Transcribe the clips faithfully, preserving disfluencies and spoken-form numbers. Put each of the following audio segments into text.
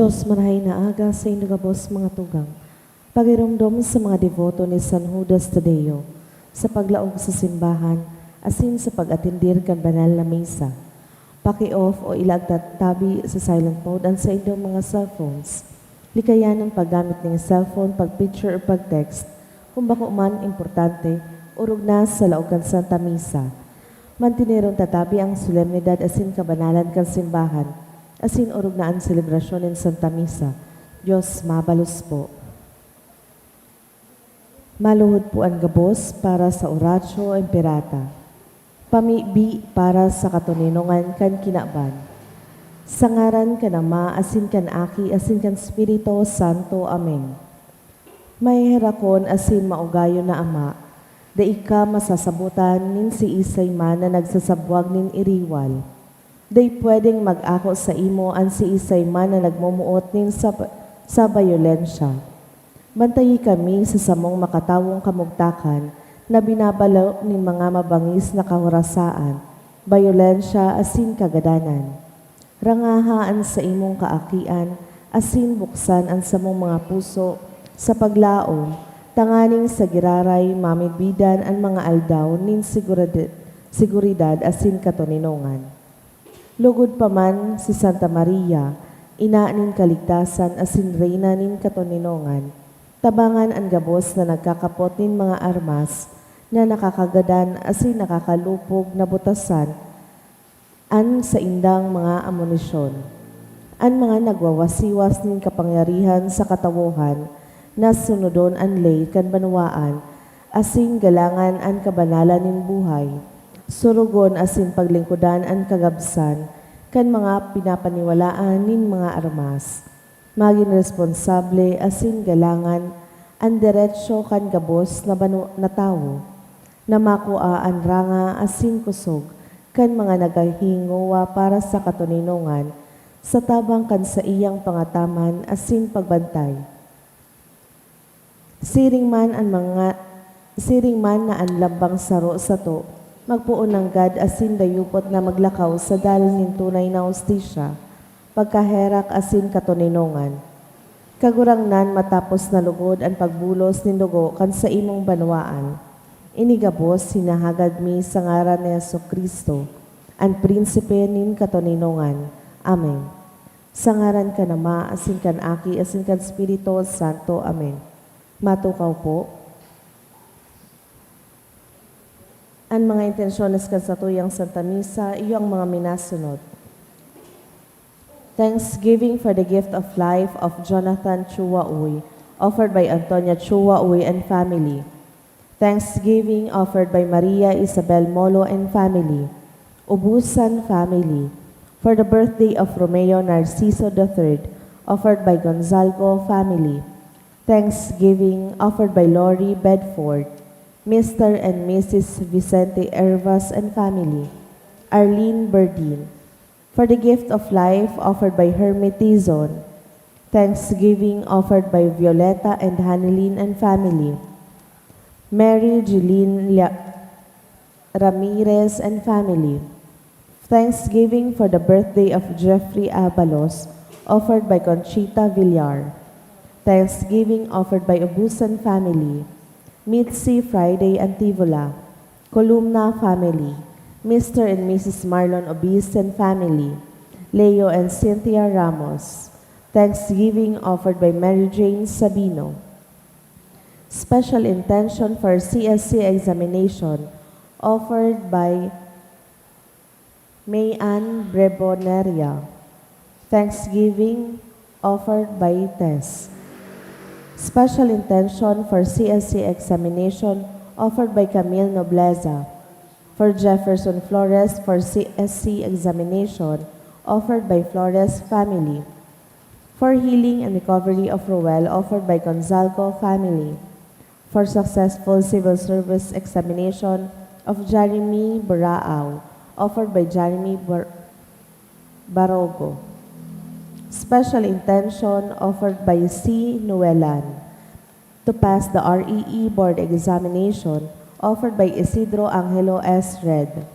Dios, marahay na aga sa indo gabos mga tugang. Pagiromdom sa mga deboto ni San Judas Tadeo sa paglaog sa simbahan asin sa pag-atendir kan banal na misa. Paki-off o ilagta tabi sa silent mode an saindong mga cellphones. Likayan an paggamit nin cellphone, pag-picture o pag-text kung bako man importante, orog na sa laog kan Santa Misa. Manteneron ta tabi ang solemnidad asin kabanalan kan simbahan, asin orog na an selebrasyon nin Santa Misa. Dios mabalos po. Maluhod po an gabos para sa Oratio Imperata. Pamibi para sa katoninongan kan kinaban. Sa ngaran kan Ama, asin kan Aki, asin kan Espiritu Santo. Amen. Maheherakon asin maugayon na Ama, dai ka masasabotan nin siisay man na nagsasabwag nin iriwal. Dai pwedeng mag-ako saimo an siisay man na nagmomoot nin sa, sa bayolensya. Bantayi kami sa samong makatawong kamugtakan na binabalo nin mga mabangis na kahorasaan, bayolensya asin kagadanan. Rangaha an saimong kaakian asin buksan an samong mga puso sa paglaom, tanganing sa giraray mamidbidan an mga aldaw nin sigurad-, seguridad asin katoninongan. Lugod pa man si Santa Maria, ina nin kaligtasan asin reyna nin katoninongan, tabangan an gabos na nagkakapot nin mga armas na nakakagadan asin nakakalupog na butasan an saindang mga amonisyon. An mga nagwawasiwas nin kapangyarihan sa katawohan na sunodon an ley kan banwaan asin galangan an kabanalan nin buhay, surugon asin paglingkodan an kagabsan kan mga pinapaniwalaan nin mga armas. Magin responsable asin galangan an deretso kan gabos na banu-, na tawo, na makua an ranga asin kusog kan mga nagkahingowa para sa katoninongan sa tabang kan saiyang pangataman asin pagbantay. Siring man an mga, siring man na an lambang saro sato magpoon nanggad asin dayupot na maglakaw sa dalan nin tunay na hustisya, pagkaherak asin katoninongan. Kagurangnan, matapos na lugod an pagbulos nin dugo kan saimong banwaan, ini gabos hinahagad mi sa ngaran ni Jesu-Cristo, an Prinsipe nin katoninongan. Amen. Sa ngaran kan Ama, asin kan Aki, asin kan Espiritu Santo. Amen. Matukaw po. An mga intensyones kan satuyang Santa Misa, iyo ang mga minasunod. Thanksgiving for the gift of life of Jonathan Chua Uy, offered by Antonia Chua Uy and family. Thanksgiving offered by Maria Isabel Molo and family. Ubusan family. For the birthday of Romeo Narciso the third, offered by Gonzalgo family. Thanksgiving offered by Lori Bedford, Mister and Missus Vicente Ervas and family, Arlene Berdin. For the gift of life offered by Hermie Tizon, thanksgiving offered by Violeta and Hanilin and family, Mary Jeline Lia-, Ramirez and family. Thanksgiving for the birthday of Jeffrey Abalos, offered by Conchita Villar. Thanksgiving offered by Ubusan family, Mitzi Friday Antivola, Columna family, Mister and Missus Marlon Obis and family, Leo and Cynthia Ramos. Thanksgiving offered by Mary Jane Sabino. Special intention for C S C examination offered by May Ann Breboneria. Thanksgiving offered by Tess. Special intention for C S C examination offered by Camille Nobleza. For Jefferson Flores for C S C examination offered by Flores family. For healing and recovery of Roel offered by Gonzalco family. For successful civil service examination of Jeremy Barao, offered by Jeremy Bar-, Barogo. Special intention offered by C. Noelan. To pass the R E E board examination offered by Isidro Angelo S. Red.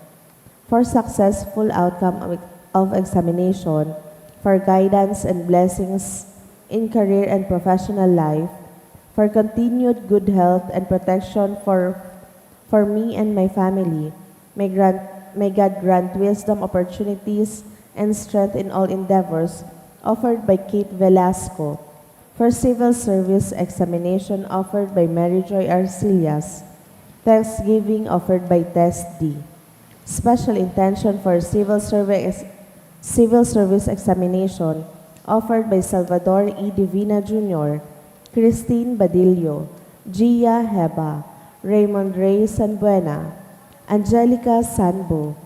For successful outcome of, of examination, for guidance and blessings in career and professional life, for continued good health and protection for, for me and my family. May grant, may God grant wisdom, opportunities, and strength in all endeavors, offered by Kate Velasco. For civil service examination, offered by Mary Joy Arcillas. Thanksgiving, offered by Test D. Special intention for civil service, civil service examination, offered by Salvador E. Divina Junior, Christine Badillo, Gia Heba, Raymond Ray Sanbuena, Angelica Sanbu,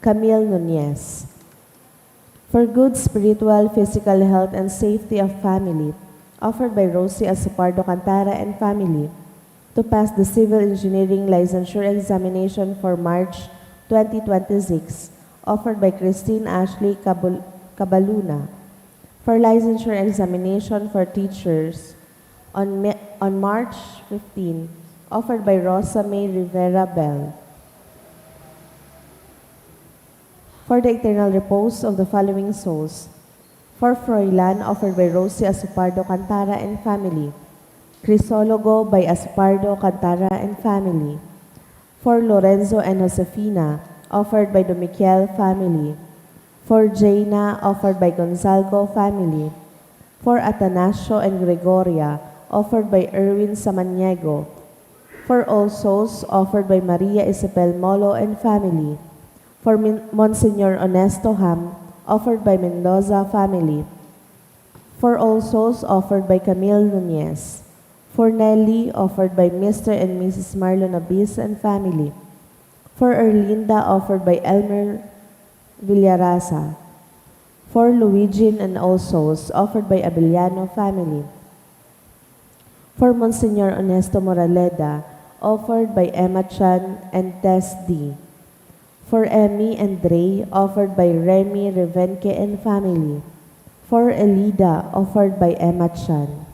Camille Nunez. For good spiritual, physical health and safety of family, offered by Rosie Asopardo Cantara and family, to pass the civil engineering licensure examination for March twenty twenty-six, offered by Christine Ashley Cabal-, Cabaluna. For licensure examination for teachers on Ma-, on March fifteen, offered by Rosa May Rivera Bell. For the eternal repose of the following souls. For Froilan, offered by Rosie Asopardo Cantara and family. Crisologo by Asopardo Cantara and family. For Lorenzo and Josefina, offered by Domiquiel family. For Jaina, offered by Gonzalgo family. For Atanasio and Gregoria, offered by Erwin Samaniego. For All Souls, offered by Maria Isabel Molo and family. For Min-, Monsignor Onesto Ham, offered by Mendoza family. For All Souls, offered by Camille Nunez. For Nelly, offered by Mister and Missus Marlon Abis and family. For Erlinda, offered by Elmer Villarasa. For Luigin and All Souls, offered by Abellano family. For Monsignor Ernesto Moraleda, offered by Emma Chan and Tess D. For Emmy and Dre, offered by Remy Revenque and family. For Elida, offered by Emma Chan.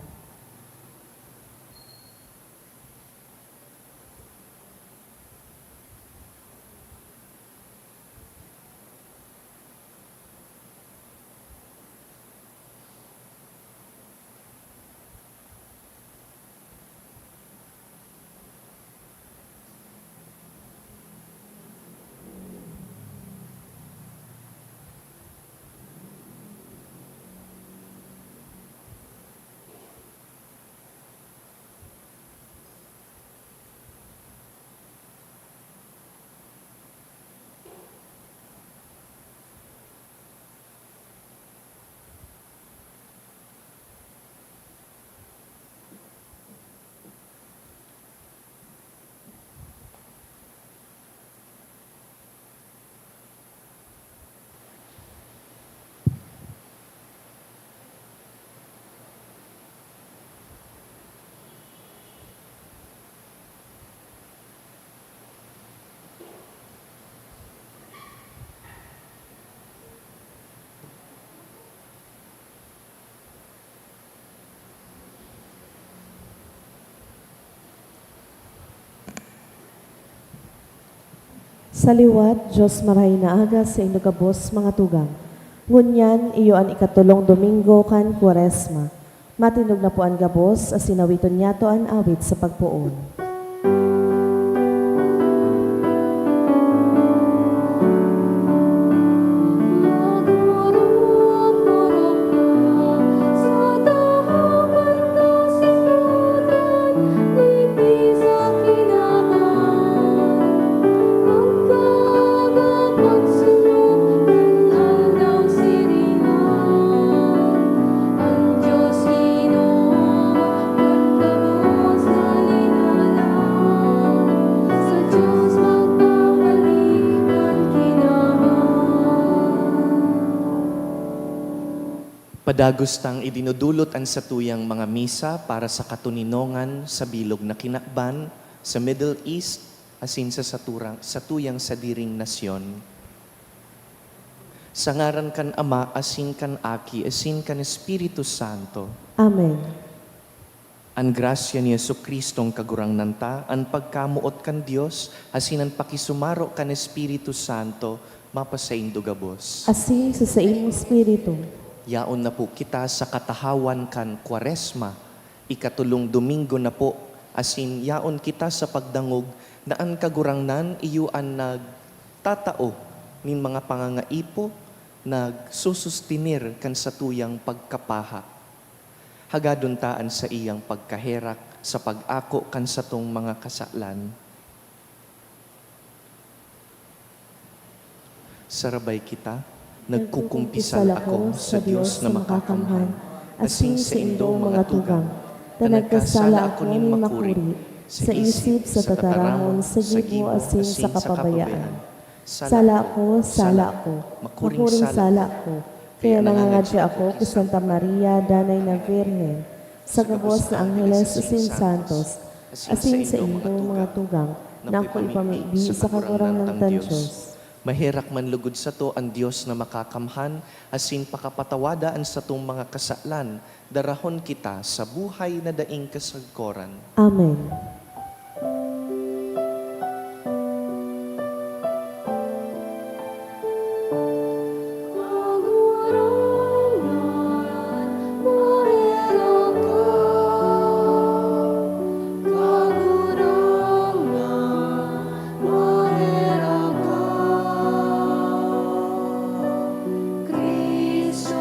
Sa liwat, Dios, marahay na aga saindo gabos, mga tugang. Ngunyan, iyo an ikatolong Domingo kan Kwaresma. Matindog na po an gabos, asin awiton niyato an awit sa pagpoon. Padagos tang idinudulot an satuyang mga misa para sa katoninongan sa bilog na kinaban sa Middle East asin sa saturang, satuyang sadiring nasyon. Sa ngaran kan Ama, asin kan Aki, asin kan Espiritu Santo. Amen. An grasya ni Jesu-Cristong Kagurangnan ta, an pagkamoot kan Dios, asin an pakisumaro kan Espiritu Santo, mapasaindo gabos. Asin sa saimong espiritu. Yaon na po kita sa katahawan kan Kwaresma, ikatolong Domingo na po, asin yaon kita sa pagdangog na an Kagurangnan iyo an nagtatao nin mga pangangaipo, nagsusustinir kan satuyang pagkapaha. Hagadon ta an saiyang pagkaherak sa pag-ako kan satong mga kasalan. Sarabay kita. Nagkukumpisal ako sa Dios na makakamhan, asin sa indong mga tugang, ta nagkasala ako nin makuri, sa isip, sa tataramon, sa gibo, asin sa kapabayaan. Sala ako, sala ako, makuring sala ako, kaya nangangadya ako ki Santa Maria, Danay na Birhen, sa gabos na angheles asin santos, asin sa indong mga tugang, na ako ipamibi sa Kagurangnan tang Dios. Maherak man lugod sato an Dios na makakamhan, asin pakapatawada an satong mga kasalan, darahon kita sa buhay na daing kasagkoran. Amen. Cristo,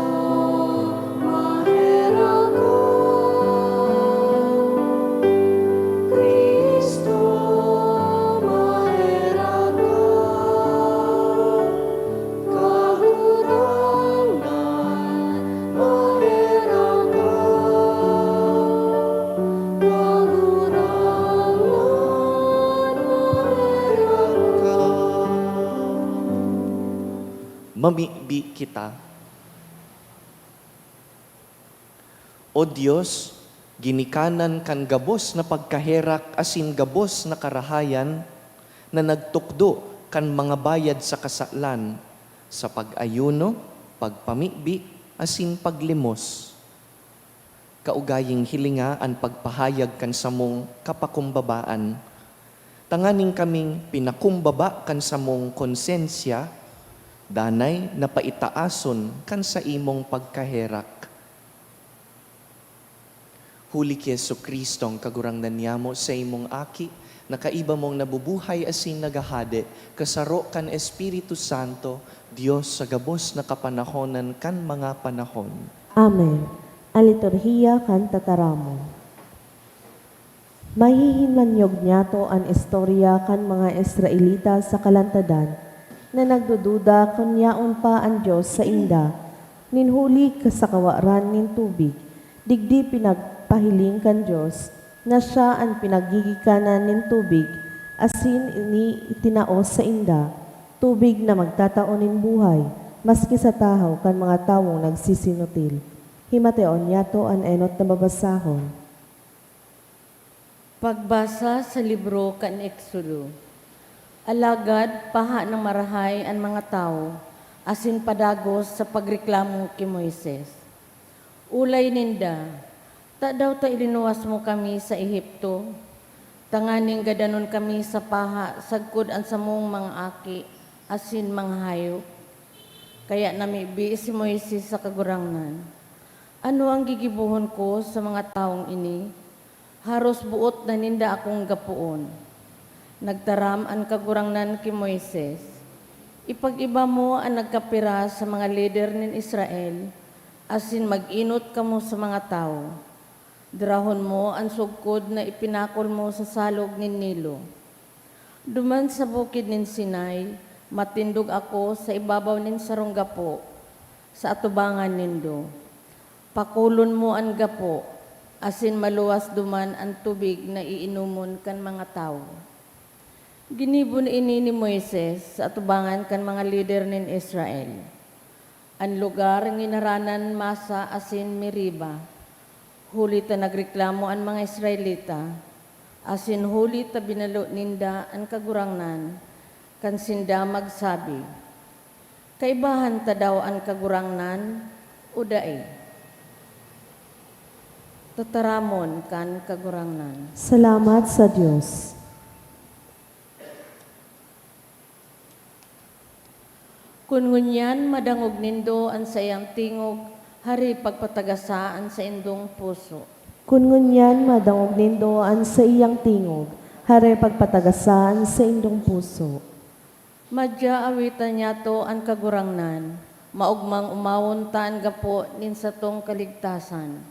maherak ka. Cristo, maherak ka. Kagurangnan, maherak ka. Kagurangnan, maherak ka. Mamibi kita. O Dios, ginikanan kan gabos na pagkaherak asin gabos na karahayan na nagtukdo kan mga bayad sa kasalan sa pag-ayuno, pagpamibi, asin paglimos. Kaugaying hilinga an pagpahayag kan samong kapakumbabaan, tanganing kaming pinakumbaba kan samong konsensya, danay na paitaason kan saimong pagkaherak. Huli ki Jesu-Cristong Kagurangnan niyamo, saimong Aki, na kaiba mong nabubuhay asin naghahade, kasaro kan Espiritu Santo, Dios sa gabos na kapanahonan kan mga panahon. Amen. An liturhiya kan tataramon. Mahihinanyog niyato an istorya kan mga Israelita sa kalantadan na nagdududa kun yaon pa an Dios sainda. Nin huli ka sa kawaran nin tubig, digdi pinagpahiling kan Dios na siya an pinaggigikanan nin tubig, asin ini itinao sainda, tubig na magtatao nin buhay, maski sa tahaw kan mga tawong nagsisinutil. Himateon niyato an enot na babasahon. Pagbasa sa libro kan Exodo. Alagad paha nang marahay an mga tawo asin padagos sa pagreklamo ki Moises. Olay ninda, "Tadaw ta ilinuwas mo kami sa Egipto, tanganing gadanon kami sa paha sagkod an samong mga aki asin mga hayop?" Kaya namibi si Moises sa Kagurangnan, "Ano an gigibohon ko sa mga tawong ini? Haros boot na ninda akong gapoon." Nagtaram an Kagurangnan ki Moises, "Ipag-iba mo an nagkapira sa mga lider nin Israel, asin mag-enot kamo sa mga tawo. Dirahon mo an sugkod na ipinakol mo sa salog nin Nilo. Duman sa bukid nin Sinai, matindog ako sa ibabaw nin sarong gapo, sa atubangan nindo. Pakulon mo an gapo, asin maluwas duman an tubig na iinomon kan mga tawo." Ginibo na ini ni Moises sa atubangan kan mga lider nin Israel. An lugar nginaranan Masa asin Meriba, huli ta nagreklamo an mga Israelita, asin huli ta binalo ninda an Kagurangnan kan sinda magsabi, "Kaibahan ta daw an Kagurangnan o dai?" Tataramon kan Kagurangnan. Salamat sa Dios. Kun ngunyan madangog nindo an saiyang tingog, Hari, pagpatagasa an saindong puso. Kun ngunyan madangog nindo an saiyang tingog, Hari, pagpatagasa an saindong puso. Madya awitan niyato an Kagurangnan, maogmang omawon ta an gapo nin satong kaligtasan.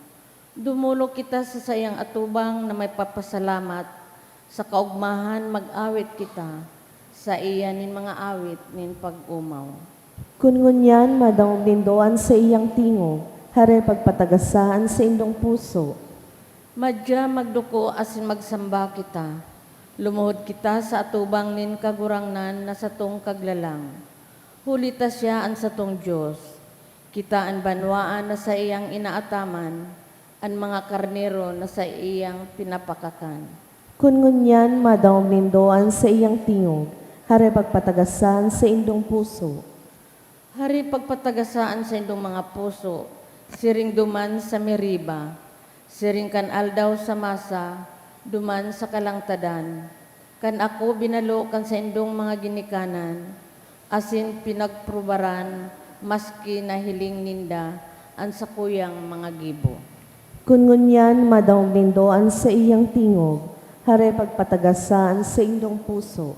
Dumolok kita sa saiyang atubang na may papasalamat, sa kaogmahan mag-awit kita saiya nin mga awit nin pag-omaw. Kun ngunyan madangog nindo an saiyang tingog, Hari, pagpatagasa an saindong puso. Madya magduko asin magsamba kita. Lumuhod kita sa atubang nin Kagurangnan na satong Kaglalang, huli ta siya an satong Dios. Kita an banwaan na saiyang inaataman, an mga karnero na saiyang pinapakakan. Kun ngunyan madangog nindo an saiyang tingog, Hari, pagpatagasa an saindong puso. Hari, pagpatagasa an saindong mga puso, siring duman sa Meriba, siring kan aldaw sa Masa, duman sa kalangtadan, kan ako binalo kan saindong mga ginikanan, asin pinagprubaran, maski nahiling ninda an sakuyang mga gibo. Kun ngunyan madangog nindo an saiyang tingog, Hari, pagpatagasa an saindong puso.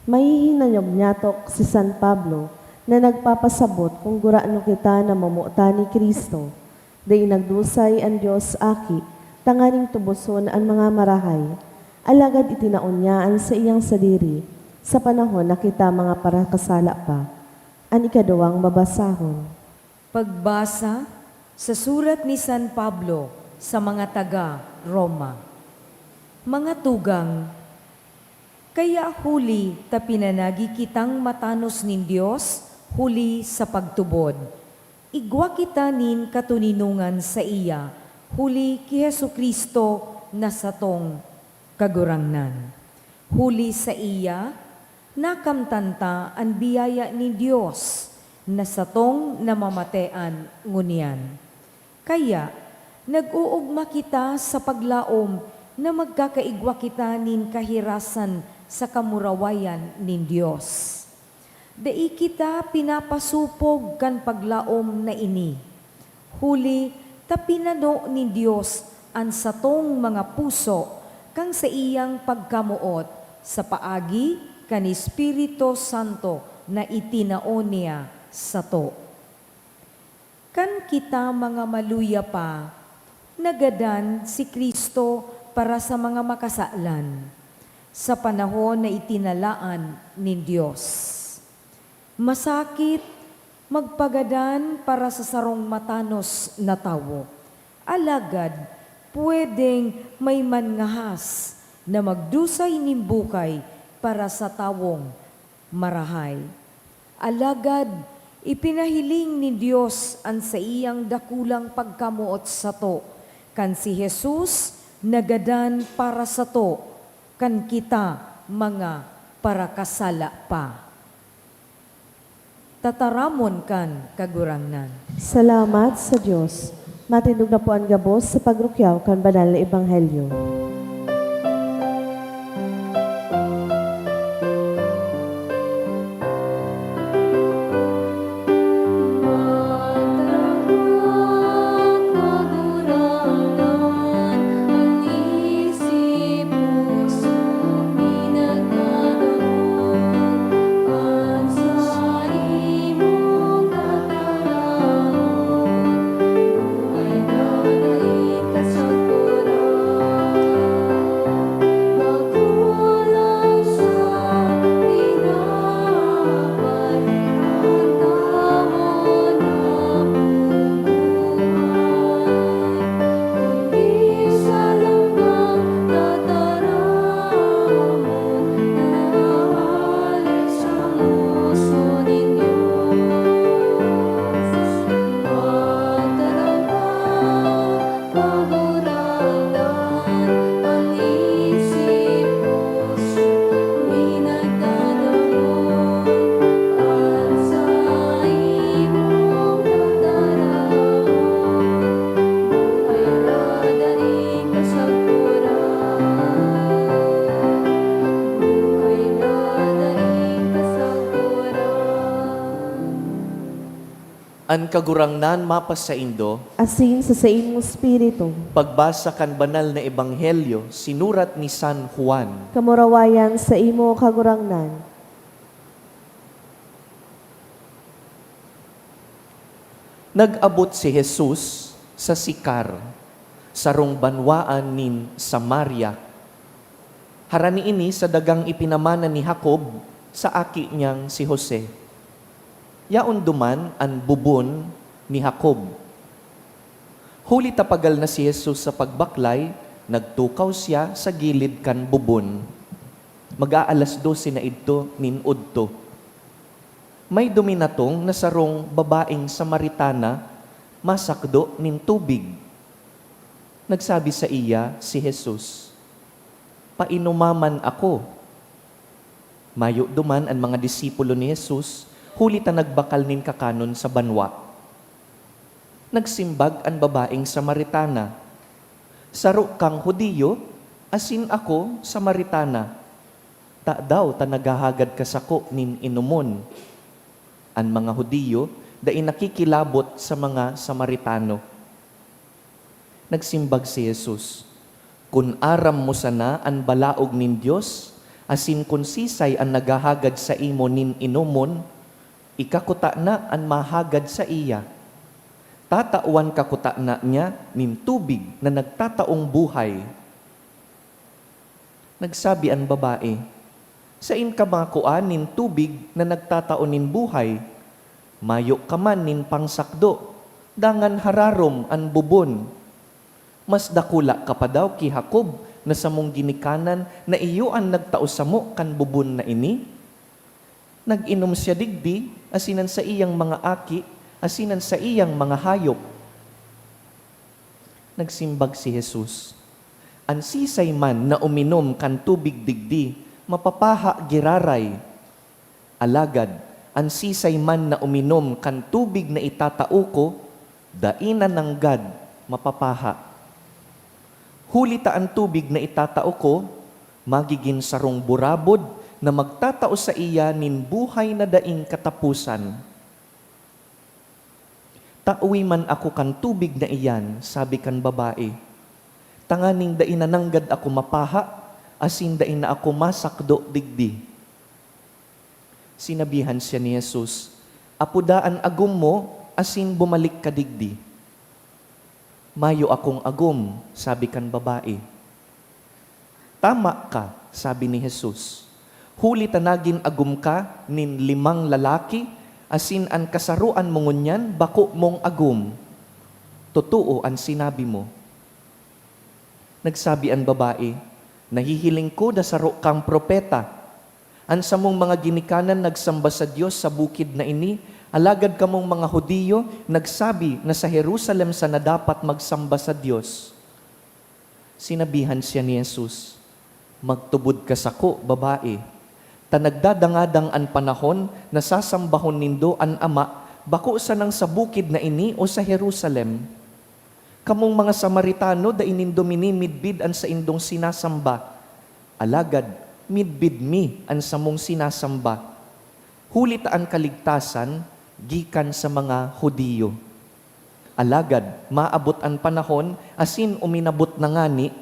Mahihinanyog nyatok si San Pablo na nagpapasabot kun gurano kita na mamotan ni Cristo. Dai nagdusay an Dios Aki tanganing tuboson an mga marahay, alagad itinao niya an saiyang sadiri sa panahon na kita mga parakasala pa. An ikaduwang babasahon. Pagbasa sa surat ni San Pablo sa mga taga Roma. Mga tugang, kaya huli ta pinanagi kitang matanos nin Dios huli sa pagtubod, igwa kita nin katoninongan saiya huli ki Jesu-Cristo na satong Kagurangnan. Huli saiya, nakamtan ta an biyaya nin Dios na satong namamatean ngunyan. Kaya, nag-oogma kita sa paglaom na magkakaigwa kita nin kahirasan sa kamurawayan nin Dios. Dai kita pinapasopog kan paglaom na ini, huli ta pinano nin Dios an satong mga puso kan saiyang pagkamoot sa paagi kan Espiritu Santo na itinao niya sato. Kan kita mga maluya pa, nagadan si Cristo para sa mga makasalan, sa panahon na itinalaan nin Dios. Masakit magpagadan para sa sarong matanos na tawo, alagad pwedeng may manngahas na magdusay nin bukay para sa tawong marahay. Alagad ipinahiling nin Dios an saiyang dakulang pagkamoot sato, kan si Jesus nagadan para sato kan kita mga parakasala pa. Tataramon kan Kagurangnan. Salamat sa Dios. Matindog na po an gabos sa pagrukyaw kan banal na ebanghelyo. An Kagurangnan mapasaindo. Asin sa saimong espiritu. Pagbasa kan Banal na Ebanghelyo sinurat ni San Juan. Kamurawayan sa imo, Kagurangnan. Nag-abot si Jesus sa Sicar, sarong banwaan nin Samaria. Harani ini sa dagang ipinamana ni Jacob sa aki niyang si Jose. Yaon duman an bubon ni Jacob. Huli ta pagal na si Jesus sa pagbaklay, nagtukaw siya sa gilid kan bubon. Mag-aalas dose na idto nin udto. May duminatong na sarong babaeng Samaritana masakdo nin tubig. Nagsabi saiya si Jesus, "Painumaman ako." Mayo duman an mga disipulo ni Jesus, huli ta nagbakal nin kakanon sa banwa. Nagsimbag an babaeng Samaritana, "Saro kang Judio, asin ako Samaritana. Tadaw ta naghahagad ka sako nin inomon?" An mga Judio dai nakikilabot sa mga Samaritano. Nagsimbag si Jesus, "Kun aram mo sana an balaog nin Dios, asin kun sisay an naghahagad saimo nin inomon, ika kutana an mahagad saiya. Tatawan ka kutana niya nin tubig na nagtataong buhay." Nagsabi an babae, "Sain ka makua nin tubig na nagtatao nin buhay? Mayo ka man nin pangsakdo, dangan hararom an bubon. Mas dakula ka pa daw ki Jacob na samong ginikanan na iyo an nagtao samo kan bubon na ini? Nag-inom siya digdi, asin an saiyang mga aki, asin an saiyang mga hayop." Nagsimbag si Jesus, "An sisay man na uminom kan tubig digdi, mapapaha giraray. Alagad an sisay man na uminom kan tubig na itatao ko, dai na nanggad mapapaha. Huli ta an tubig na itatao ko magigin sarong burabod na magtatao saiya nin buhay na daing kataposan." "Tawi man ako kan tubig na iyan," sabi kan babae, "tanganing dai na nanggad ako mapaha, asin dai na ako masakdo digdi." Sinabihan siya ni Jesus, "Apoda an agom mo, asin bumalik ka digdi." "Mayo akong agom," sabi kan babae. "Tama ka," sabi ni Jesus, "huli ta nagin agom ka nin limang lalaki, asin an kasaroan mo ngunyan bako mong agom. Totoo an sinabi mo." Nagsabi an babae, "Nahihiling ko na saro kang propeta. An samong mga ginikanan nagsamba sa Dios sa bukid na ini, alagad kamong mga Judio nagsabi na sa Jerusalem sana dapat magsamba sa Dios." Sinabihan siya ni Jesus, "Magtubod ka sako, babae, ta nagdadangadang an panahon na sasambahon nindo an Ama bako sanang sa bukid na ini o sa Jerusalem. Kamong mga Samaritano, dai nindo minimidbid an saindong sinasamba, alagad midbid mi an samong sinasamba, huli ta an kaligtasan gikan sa mga Judio. Alagad maabot an panahon, asin uminabot na ngani,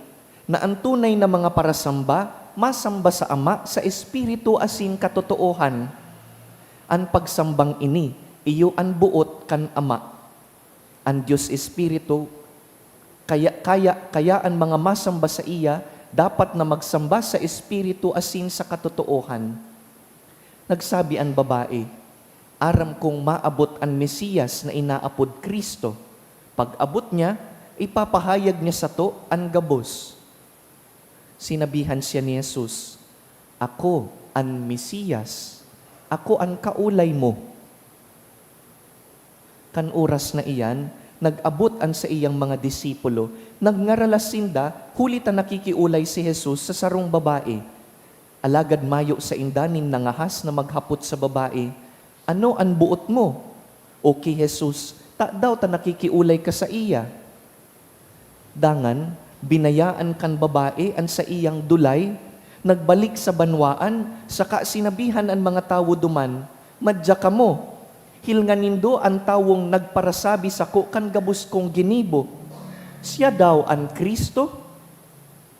na an tunay na mga parasamba masamba sa Ama sa Espiritu asin katotoohan. An pagsambang ini iyo an boot kan Ama. An Dios Espiritu, kaya, kaya, kaya an mga masamba saiya dapat na magsamba sa Espiritu asin sa katotoohan." Nagsabi an babae, "Aram kong maabot an Mesiyas na inaapod Cristo. Pag-abot niya, ipapahayag niya sato an gabos." Sinabihan siya ni Jesus, "Ako an Mesiyas. Ako an kaolay mo." Kan oras na iyan, nag-abot an saiyang mga disipulo. Nagngaralas sinda, huli ta nakikiolay si Jesus sa sarong babae. Alagad mayo sainda nin nangahas na maghapot sa babae, "Ano an boot mo?" o ki Jesus, "Tadaw ta nakikiolay ka saiya?" Dangan, binayaan kan babae an saiyang dulay, nagbalik sa banwaan, saka sinabihan an mga tawo duman, "Madya kamo, "Hilnga nindo an tawong nagparasabi sako kan gabos kong ginibo. Siya daw an Cristo?"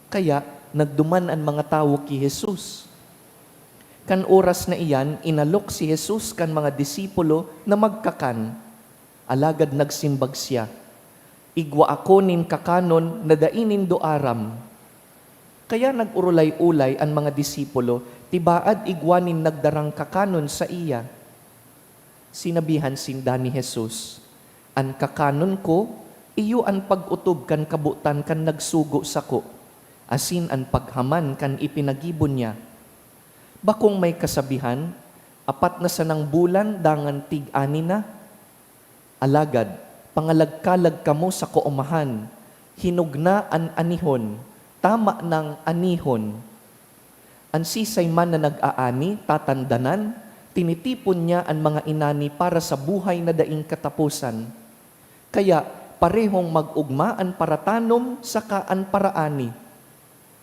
Kaya nagduman an mga tawo ki Jesus. Kan oras na iyan, inalok si Jesus kan mga disipulo na magkakan. Alagad nagsimbag siya, "Igwa ako nin kakanon na dai nindo aram." Kaya nag-orolay-olay an mga disipulo, tibaad igwa nin nagdarang kakanon saiya. Sinabihan sinda ni Jesus, "An kakanon ko, iyo an pag-otob kan kabotan kan nagsugo sako, asin an paghaman kan ipinagibo niya. Bakong may kasabihan, apat na sanang bulan dangan tig-ani na? Alagad, pangalagkalag kamo sa kaomahan, hinog na an anihon, tama nang anihon. An sisay man na nag-aani, tatandanan, tinitipon niya an mga inani para sa buhay na daing kataposan. Kaya, parehong mag-ogma an paratanom saka an paraani.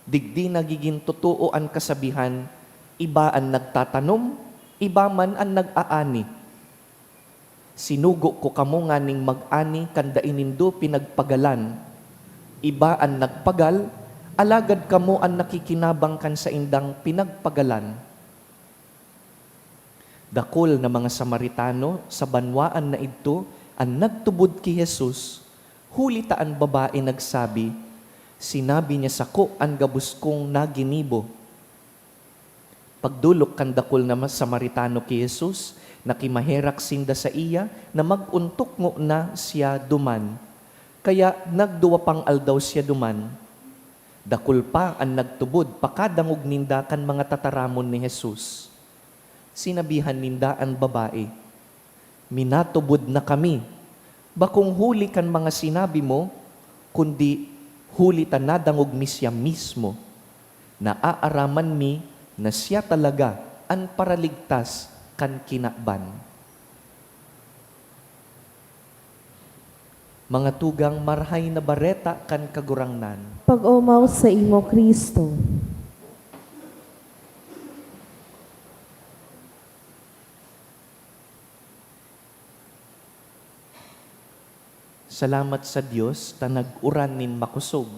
Digdi nagigin totoo an kasabihan, 'Iba an nagtatanom, iba man an nag-aani.' Sinugo ko kamo nganing mag-ani kan dai nindo pinagpagalan. Iba an nagpagal, alagad kamo an nakikinabang kan saindang pinagpagalan." Dakul na mga Samaritano sa banwaan na idto an nagtubod ki Jesus, huli ta an babae nagsabi, "Sinabi niya sako an gabos kong naginibo." Pagdolok kan dakul na ma-, Samaritano ki Jesus, nakimaherak sinda saiya na mag-ontok ngona siya duman. Kaya nagduwa pang aldaw siya duman. Dakul pa an nagtubod pakadangog ninda kan mga tataramon ni Jesus. Sinabihan ninda an babae, "Minatubod na kami, bakong huli kan mga sinabi mo, kundi huli ta nadangog mi siya mismo. Naaaraman mi na siya talaga an Paraligtas kan kinaban." Mga tugang, Marahay na Bareta kan Kagurangnan. Pag-omaw saimo, Cristo. Salamat sa Dios ta nag-uran nin makosog.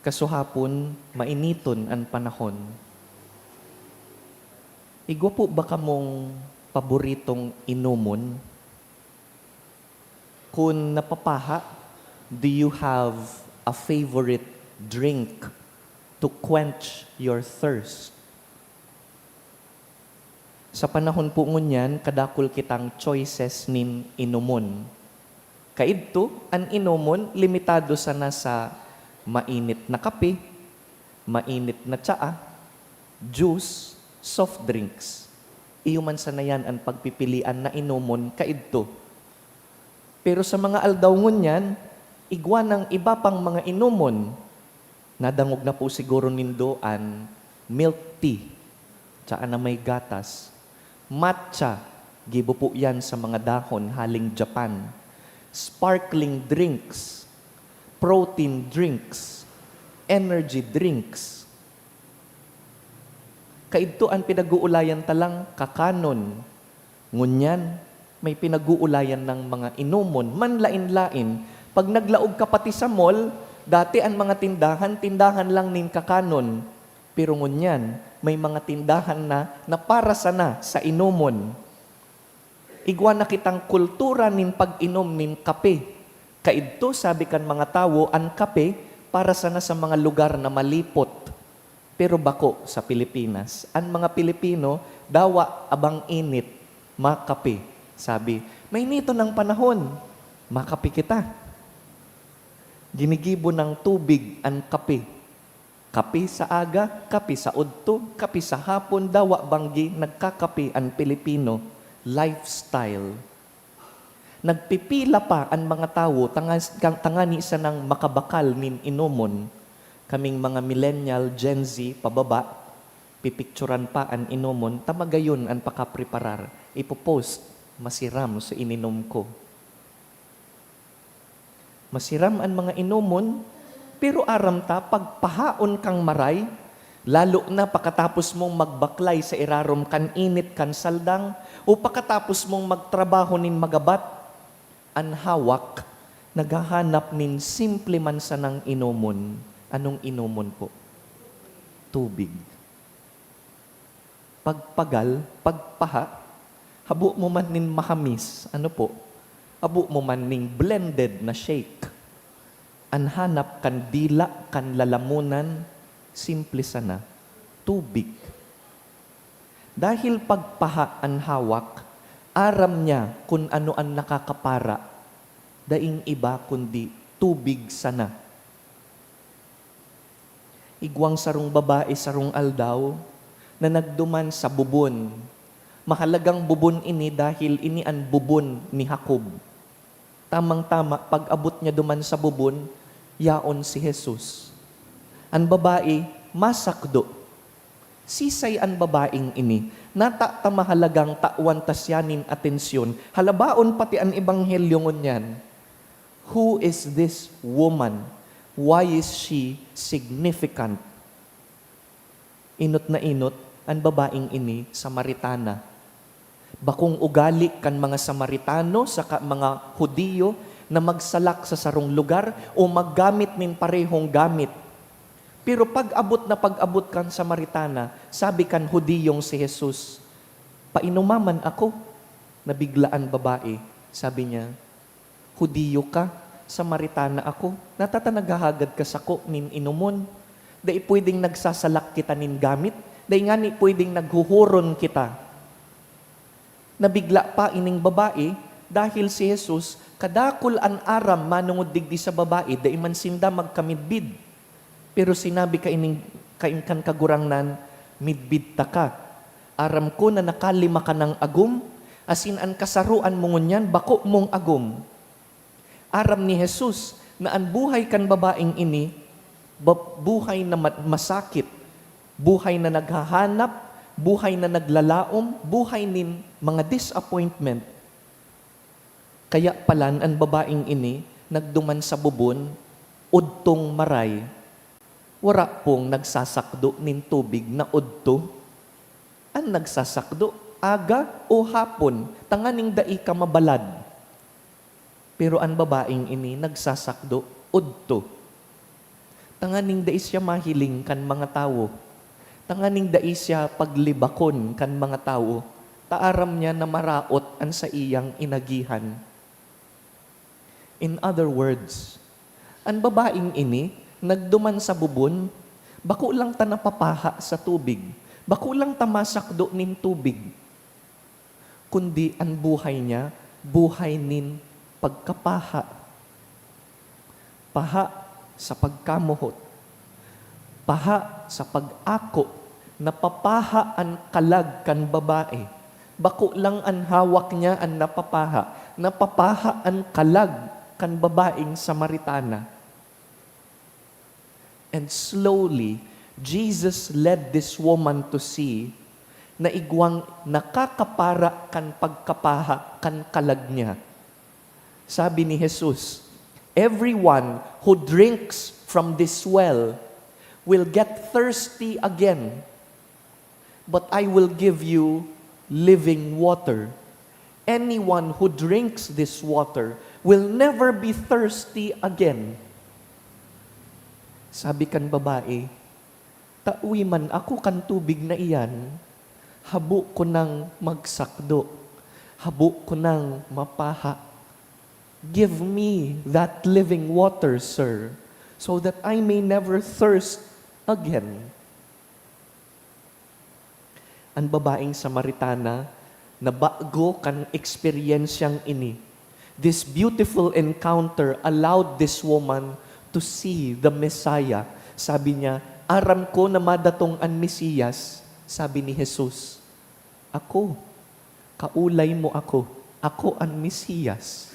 Kasuhapon, mainiton an panahon. Igwa po ba kamong paboritong inomon? Kun napapaha, do you have a favorite drink to quench your thirst? Sa panahon po ngunyan, kadakul kitang choices nin inomon. Kaidto, an inomon limitado sana sa mainit na kape, mainit na tsaa, juice, soft drinks. Iyo man sana yan an pagpipilian na inomon kaidto. Pero sa mga aldaw ngunyan, igwa nang iba pang mga inomon. Nadangog na po siguro nindo an milk tea, tsaa na may gatas. Matcha, gibo po yan sa mga dahon haling Japan. Sparkling drinks, protein drinks, energy drinks. Kaidto an pinag-uulayan ta lang kakanon. Ngunyan, may pinag-uulayan ng mga inomon, manlaen-laen. Pag naglaog ka pati sa mall, dati an mga tindahan, tindahan lang nin kakanon. Pero ngunyan, may mga tindahan na, na para sana sa inomon. Igwa na kitang kultura nin pag-inom nin kape. Kaidto, sabi kan mga tawo, an kape para sana sa mga lugar na malipot. Pero bako sa Pilipinas. An mga Pilipino, dawa abang init, makape. Sabi, "Mainiton ang panahon, makape kita." Ginigibo ng tubig an kape. Kape sa aga, kape sa udto, kape sa hapon, dawa banggi nagkakape an Pilipino. Lifestyle. Nagpipila pa an mga tawo tanga-, tangani sanang makabakal nin inomon. Kaming mga millennial, Gen Z, pababa, pipicturan pa an inomon, ta magayon an pakapreparar. Ipopost, "Masiram sa ininom ko." Masiram an mga inomon, pero aram ta, pagpahaon kang maray, Lalo na pakatapos mong magbaklay sa irarom kan init kan saldang o pakatapos mong magtrabaho nin magabat, an hawak naghahanap nin simple man sanang inomon. Anong inomon po? Tubig. Pagpagal, pagpaha, habo mo man nin mahamis, ano po? Habo mo man nin blended na shake. An hanap kan dila kan lalamunan, simple sana, tubig. Dahil pagpaha an hawak, aram niya kun ano an nakakapara, daing iba kundi tubig sana. Igwang sarong babae sarong aldaw na nagduman sa bubon. Mahalagang bubon ini dahil ini an bubon ni Jacob. Tamang-tama, pag-abot niya duman sa bubon, yaon si Jesus. An babae, masakdo. Sisay an babaeng ini? Nata ta mahalagang tawan ta siya nin atensyon, halabaon pati an ebanghelyo ngunyan. Who is this woman? Why is she significant? Inot na inot, an babaeng ini, Samaritana. Bakong ugali kan mga Samaritano saka mga Judio na magsalak sa sarong lugar o maggamit nin parehong gamit. Pero pag-abot na pag-abot kan Samaritana, sabi kan Judiyong si Jesus, "Painumaman ako." Nabigla an babae. Sabi niya, "Judio ka, Samaritana ako. Nata ta naghahagad ka sako nin inomon? Dai pwedeng nagsasalak kita nin gamit? Dai ngani pwedeng naghuhuron kita?" Nabigla pa ining babae, dahil si Jesus, kadakul an aram manongod digdi sa babae, dai man sinda magkamidbid. Pero sinabi kaining, kain kan Kagurangnan, "Midbid taka. Aram ko na nakalima ka nang agom, asin an kasaroan mo ngunyan bako mong agom." Aram ni Jesus na an buhay kan babaeng ini, ba-, buhay na ma-, masakit, buhay na naghahanap, buhay na naglalaom, buhay nin mga disappointment. Kaya palan an babaeng ini nagduman sa bubon, udtong maray. Wara pong nagsasakdo nin tubig na udto. An nagsasakdo, aga o hapon, tanganing dai ka mabalad. Pero an babaeng ini nagsasakdo, udto. Tanganing dai siya mahiling kan mga tawo. Tanganing dai siya paglibakon kan mga tawo, ta aram niya na maraot an saiyang inagihan. In other words, an babaeng ini nagduman sa bubon, bako lang ta napapaha sa tubig, bako lang ta masakdo nin tubig, kundi an buhay niya, buhay nin pagkapaha. Paha sa pagkamuhot. Paha sa pag-ako. Napapaha an kalag kan babae. Bako lang an hawak niya an napapaha. Napapaha an kalag kan babaeng Samaritana. And slowly, Jesus led this woman to see na igwang nakakapara kan pagkapaha kan kalag niya. Sabi ni Jesus, "Everyone who drinks from this well will get thirsty again, but I will give you living water. Anyone who drinks this water will never be thirsty again." Sabi kan babae, "Tawi man ako kan tubig na iyan, habo ko nang magsakdo, habo ko nang mapaha. Give me that living water, sir, so that I may never thirst again." An babaeng Samaritana nabago kan eksperyensyang ini. This beautiful encounter allowed this woman to see the Messiah. Sabi niya, "Aram ko na madatong an Mesiyas." Sabi ni Jesus, "Ako, kaulay mo ako. Ako an Mesiyas."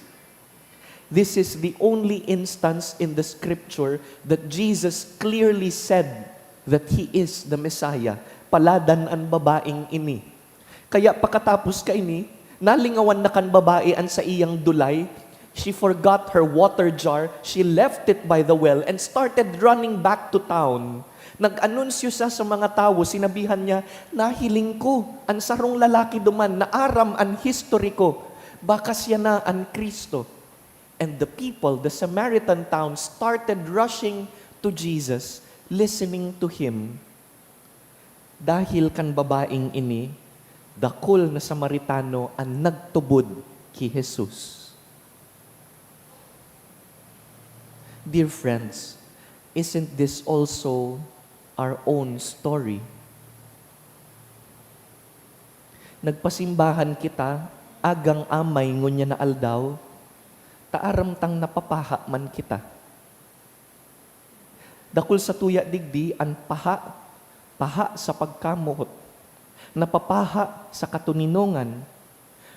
This is the only instance in the scripture that Jesus clearly said that He is the Messiah. Paladan an babaeng ini. Kaya pakatapos kaini, nalingawan na kan babae an saiyang dulay. She forgot her water jar, she left it by the well and started running back to town. Nag-anunsyo siya sa mga tawo, sinabihan niya, "Nahiling ko an sarong lalaki duman, naaram an history ko. Baka siya na an Cristo." And the people, the Samaritan town, started rushing to Jesus, listening to him. Dahil kan babaeng ini, dakul na Samaritano an nagtubod ki Jesus. Dear friends, isn't this also our own story? Nagpasimbahan kita, agang amay ngunyan na aldaw, ta aram tang napapaha man kita. Dakul sa tuya digdi an paha, paha sa pagkamoot, napapaha sa katoninongan.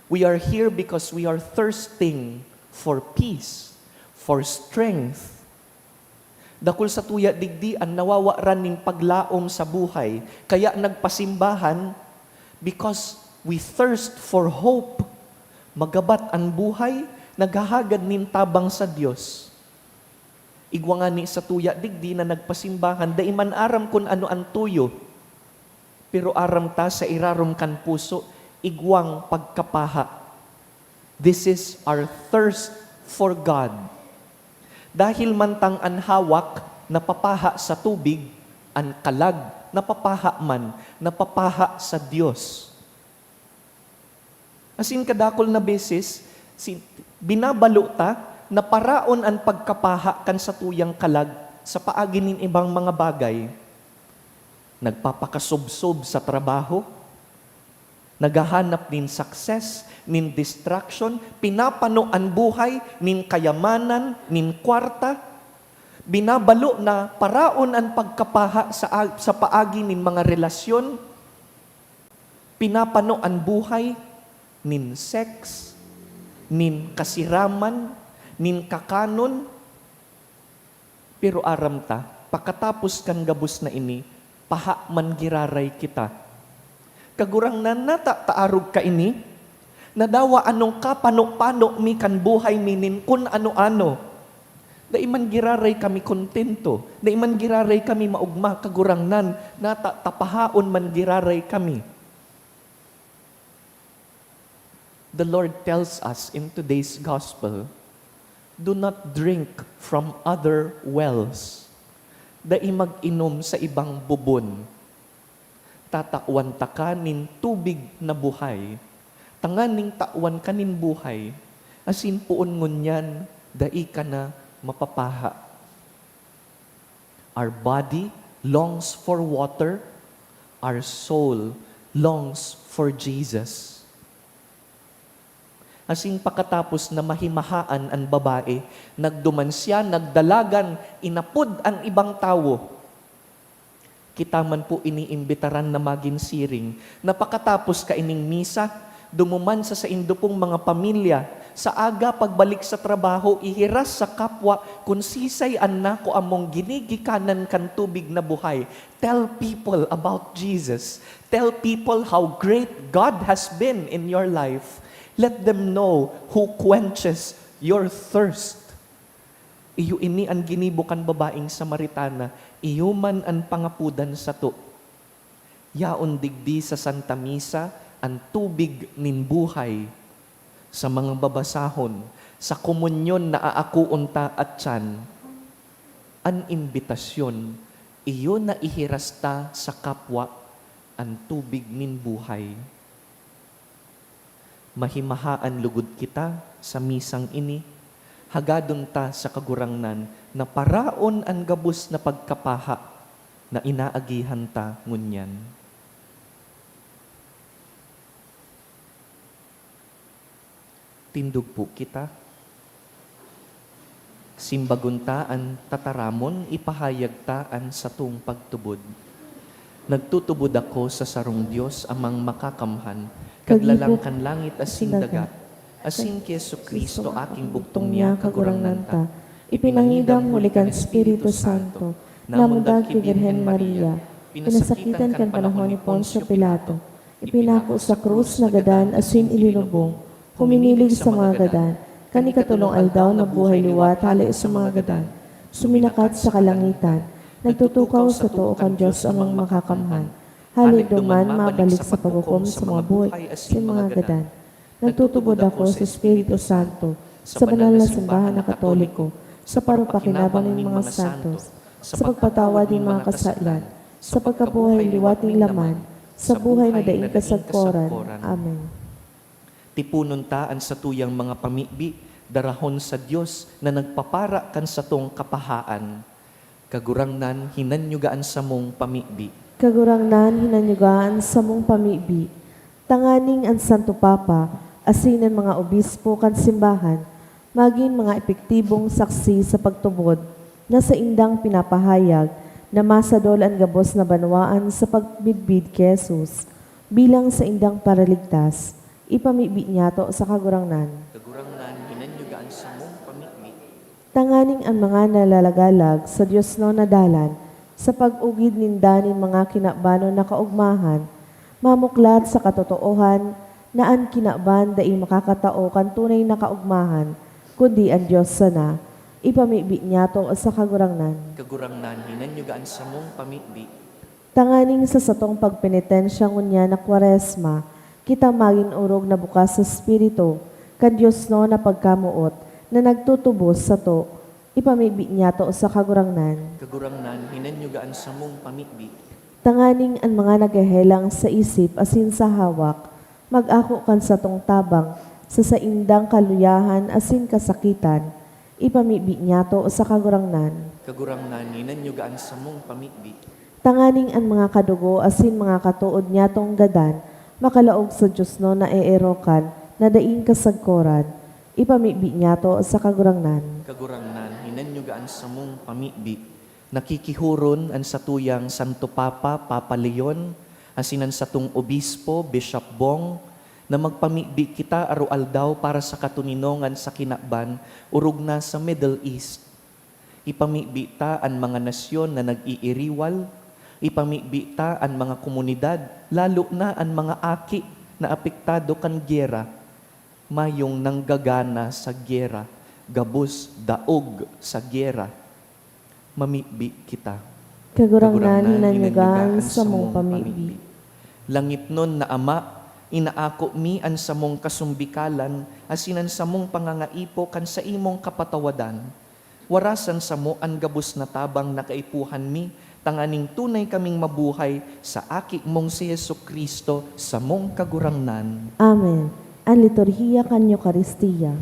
We are here because we are thirsting for peace, for strength. Dakul sa tuya digdi an nawawaran nin paglaom sa buhay, kaya nagpasimbahan because we thirst for hope. Magabat an buhay, naghahagad nin tabang sa Dios. Igwa ngani sa tuya digdi na nagpasimbahan, dai man aram kun ano an tuyo, pero aram ta sa irarom kan puso, igwang pagkapaha. This is our thirst for God. Dahil mantang an hawak napapaha sa tubig, an kalag napapaha man, napapaha sa Dios. Asin kadakul na beses, si-, binabalo ta na paraon an pagkapaha kan satuyang kalag sa paagi nin ibang mga bagay. Nagpapakasubsob sa trabaho, naghahanap nin success, nin distraction, pinapano an buhay, nin kayamanan, nin kwarta. Binabalo na paraon an pagkapaha sa ag-, sa paagi nin mga relasyon. Pinapano an buhay nin sex, nin kasiraman, nin kakanon. Pero aram ta, pakatapos kan gabos na ini, paha man giraray kita. Kagurangnan, nata ta arog kaini? Nadawa anong kapano-pano mi kan buhay mi nin kun ano-ano. Dai man giraray kami kontento, dai man giraray kami maogma, Kagurangnan, nata ta pahaon man giraray kami. The Lord tells us in today's gospel, "Do not drink from other wells." Dai mag-inom sa ibang bubon. Tatawan taka nin tubig na buhay, tanganing tawan ka nin buhay, asin poon ngunyan dai ka na mapapaha. Our body longs for water, our soul longs for Jesus. Asin pakatapos na mahimahaan an babae, nagduman siya, nagdalagan, inapod an ibang tawo. Kita man po iniimbitaran na magin siring, na pakatapos kaining misa, dumuman sa saindo pong mga pamilya, sa aga pagbalik sa trabaho, ihiras sa kapwa kun sisay an nakua mong ginigikanan kan tubig na buhay. Tell people about Jesus. Tell people how great God has been in your life. Let them know who quenches your thirst. Iyo ini an ginibo kan babaeng Samaritana, iyo man an pangapodan sato. Yaon digdi sa Santa Misa an tubig nin buhay. Sa mga babasahon, sa komunyon na aakoon ta atyan. An imbitasyon, iyo na ihiras ta sa kapwa an tubig nin buhay. Mahimahaan lugod kita sa misang ini. Hagadon ta sa Kagurangnan na paraon an gabos na pagkapaha na inaagihan ta ngunyan. Tindog po kita. Simbagon ta an tataramon, ipahayag ta an satong pagtubod. Nagtutubod ako sa sarong Dios, Amang Makakamhan, Kaglalang kan langit asin daga, asin ki Jesu-Cristo, aking bugtong niya, Kagurangnan ta, ipinangidam huli kan Espiritu Santo, namundag ki Birhen Maria, pinasakitan kan panahon ni Poncio Pilato, ipinako sa krus, nagadan asin ilinubong, huminilig sa mga gadan, kan ikatolong aldaw nabuhay liwat hale sa mga gadan, suminakat sa kalangitan, Nagtutukaw sa too kan Dios Amang Makakamhan, hale duman mabalik sa paghukom sa mga buhay asin mga gadan. Nagtutubod ako sa Espiritu Santo, sa banal na simbahan na Katoliko, sa parupakinabang nin mga santos, sa pagpatawad nin mga kasalan, sa pagkabuhay liwat nin laman, sa buhay na daing kasagkoran. Amen. Tiponon ta an satuyang mga pamibi, darahon sa Dios na nagpapara kan satong kapahaan. Kagurangnan, hinanyuga an samong pamibi. Kagurangnan, hinanyuga an samong pamibi, tanganing an Santo Papa asin an mga obispo kan simbahan magin mga epektibong saksi sa pagtubod na saindang pinapahayag na masadol an gabos na banwaan sa pagmidbid ki Jesus bilang saindang Paraligtas. Ipamibi niyato sa Kagurangnan. Kagurangnan, hinanyuga an samong pamibi. Tanganing an mga nalalagalag sa diosnon na dalan sa pag-ugid ninda nin mga kinabanon na kaogmahan, mamuklat sa katotoohan na an kinaban dai makakatao kan tunay na kaogmahan, kundi an Dios sana. Ipamibi niyato sa Kagurangnan. Kagurangnan, hinanyuga an samong pamibi. Tanganing sa satong pagpenitensya ngunyan na Kwaresma, kita magin orog na bukas sa Espiritu kan diosnon na pagkamoot na nagtutubos sato. Ipamibi niyato sa Kagurangnan. Kagurangnan, hinanyuga an samong pamibi. Tanganing an mga naghehelang sa isip asin sa hawak mag-ako kan satong tabang sa saindang kaluyahan asin kasakitan. Ipamibi niyato sa Kagurangnan. Kagurangnan, hinanyuga an samong pamibi. Tanganing an mga kadugo asin mga katood niyatong gadan makalaog sa diosnon na eerokan na daing kasagkoran. Ipamibi niyato sa Kagurangnan. Kagurangnan, hinanyuga an samong pamibi. Nakikihoron an satuyang Santo Papa, Papa Leon, asin an satong Obispo, Bishop Bong, na magpamibi kita aroaldaw para sa katoninongan sa kinaban, orog na sa Middle East. Ipamibi ta an mga nasyon na nag-iiriwal, ipamibi ta an mga komunidad, lalo na an mga aki na apektado kan giyera. Mayong nanggagana sa giyera, gabos daog sa giyera. Mamibi kita. Kagurangnan, hinanyuga an samong pamibi. Langitnon na Ama, inaako mi an samong kasumbikalan asin an samong pangangaipo kan saimong kapatawadan. Warasan samo an gabos na tabang na kaipuhan mi, tanganing tunay kaming mabuhay sa Aki mong si Jesu-Cristo, samong Kagurangnan. Amen. An liturhiya kan Eukaristia.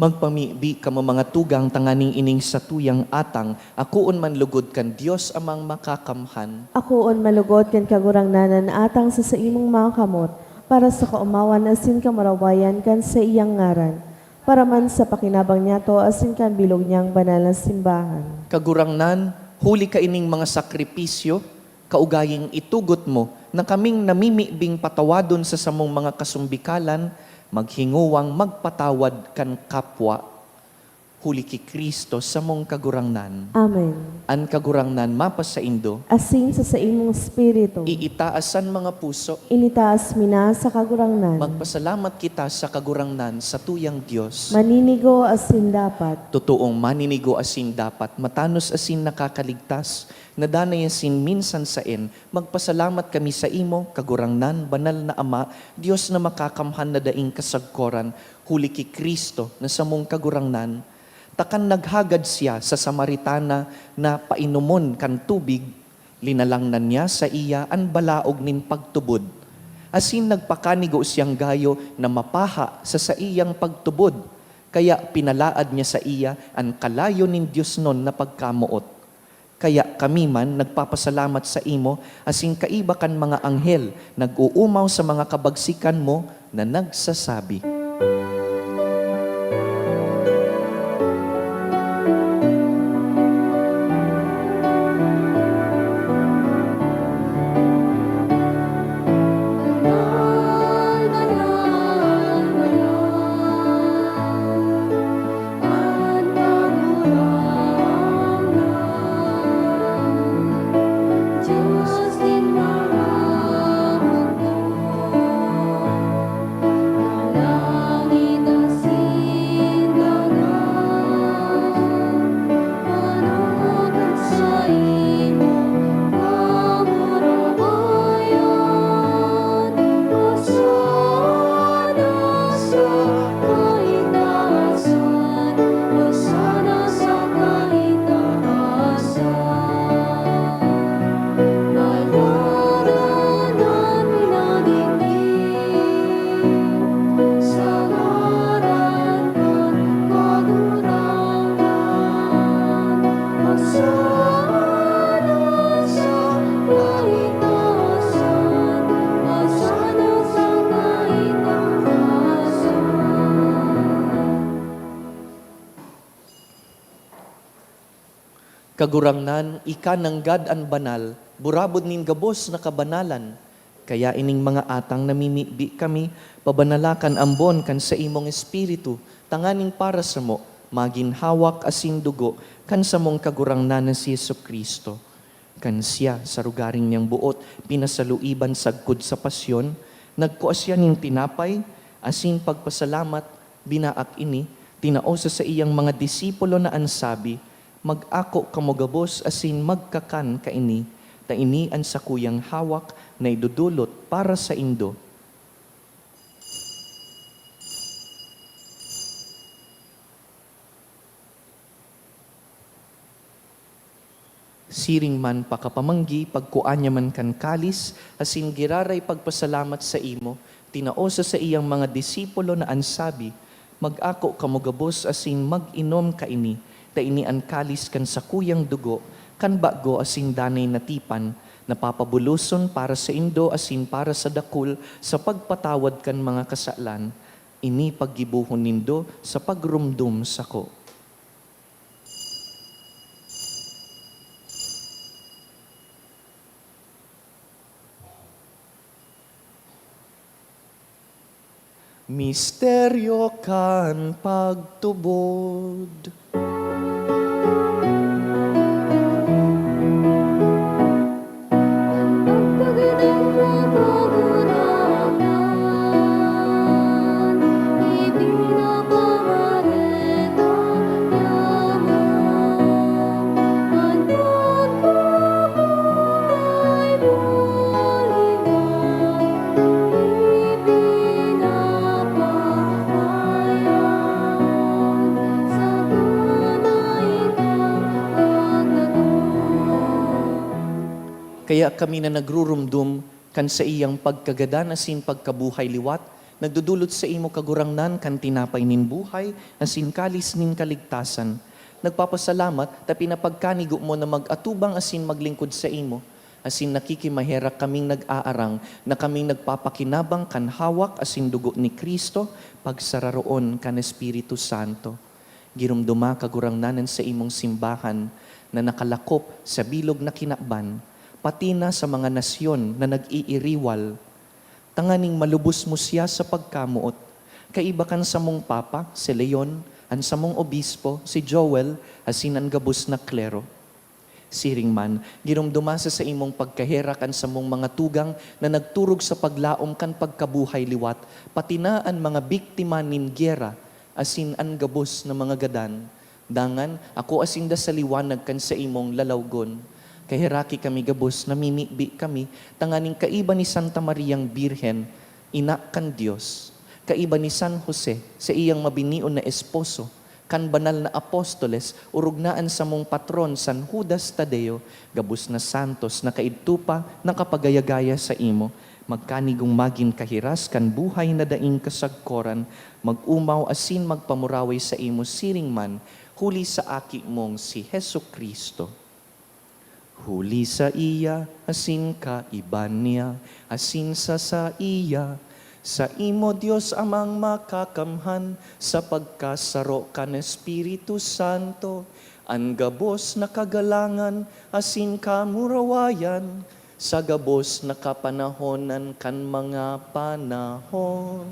Magpamibi kamo, mga tugang, tanganing ining satuyang atang akoon man lugod kan Dios Amang Makakamhan. Akoon man lugod kan Kagurangnan an atang sa saimong mga kamot, para sa kaomawan asin kamurawayan kan saiyang ngaran, para man sa pakinabang niyato asin kan bilog niyang banal na simbahan. Kagurangnan, huli kaining mga sakripisyo, kaugaying itugot mo na kaming namimibing patawadon sa samong mga kasumbikalan, maghingowang magpatawad kan kapwa. Huli ki Cristo, samong Kagurangnan. Amen. An Kagurangnan mapasaindo. Asin sa saimong espiritu. Iitaas an mga puso. Initaas mi na sa Kagurangnan. Magpasalamat kita sa Kagurangnan, satuyang Dios. Maninigo asin dapat. Totoong maninigo asin dapat, matanos asin nakakaligtas, na danay asin minsan saen, magpasalamat kami saimo, Kagurangnan, banal na Ama, Dios na makakamhan na daing kasagkoran, huli ki Cristo na samong Kagurangnan. Ta kan naghagad siya sa Samaritana na painomon kan tubig, linalangnan niya saiya an balaog nin pagtubod, asin nagpakanigo siyang gayo na mapaha sa saiyang pagtubod, kaya pinalaad niya saiya an kalayo nin diosnon na pagkamoot. Kaya kami man nagpapasalamat saimo, asin kaiba kan mga anghel nag-oomaw sa mga kabagsikan mo na nagsasabi. Kagurangnan, ika nanggad an banal, burabod nin gabos na kabanalan. Kaya ining mga atang namimibi kami, pabanala kan ambon kan saimong Espiritu, tanganing para samo, magin hawak asin dugo kan samong Kagurangnan na si Jesu-Cristo. Kan siya, sa rugaring niyang boot, pinasaluiban sagkod sa pasyon, nagkua siya nin tinapay, asin pagpasalamat, binaak ini, tinao sa saiyang mga disipulo na an sabi, "Mag-ako kamo gabos asin magkakan kaini, ta ini an sakuyang hawak na idodolot para saindo." Siring man pakapamanggi, pagkua niya man kan kalis, asin giraray pagpasalamat saimo, tinao sa saiyang mga disipulo na an sabi, "Mag-ako kamo gabos asin mag-inom kaini, ta ini an kalis kan sakuyang dugo, kan bago asin danay na tipan, na papabuloson para saindo asin para sa dakul sa pagpatawad kan mga kasalan. Ini paggibohon nindo sa pagromdom sako." Misteryo kan pagtubod. Kaya kami na nagrurumdom kan saiyang pagkagadan asin pagkabuhay liwat, nagdodolot saimo, Kagurangnan, kan tinapay nin buhay asin kalis nin kaligtasan. Nagpapasalamat ta pinapagkanigo mo na mag-atubang asin maglingkod saimo, asin nakikimaherak kaming nag-aarang na kaming nagpapakinabang kan hawak asin dugo ni Cristo, pagsararoon kan Espiritu Santo. Giromdoma, Kagurangnan, an saimong simbahan na nakalakop sa bilog na kinaban, pati na sa mga nasyon na nag-iiriwal, tanganing malubos mo siya sa pagkamoot, kaiba kan samong Papa, si Leon, an samong obispo, si Joel, asin an gabos na klero. Siring man, giromdoma sa saimong pagkaherak an samong mga tugang na nagturog sa paglaom kan pagkabuhay liwat, pati na an mga biktima nin gyera asin an gabos na mga gadan. Dangan, akoa sinda sa liwanag kan saimong lalawgon. Kaheraki kami gabos, namimibi kami tanganing kaiba ni Santa Mariang Birhen, Ina kan Dios, kaiba ni San Jose, saiyang mabinion na esposo, kan banal na apostoles, orog na an samong patron, San Judas Tadeo, gabos na santos na kaidto pa nakapagaya-gaya saimo, magkanigong magin kahiras kan buhay na daing kasagkoran, mag-omaw asin magpamuraway saimo siring man, huli sa Aki mong si Jesu-Cristo. Huli saiya, asin kaiba niya, asin sa saiya, saimo, Dios Amang Makakamhan, sa pagkasaro kan Espiritu Santo, an gabos na kagalangan asin kamurawayan, sa gabos na kapanahonan kan mga panahon.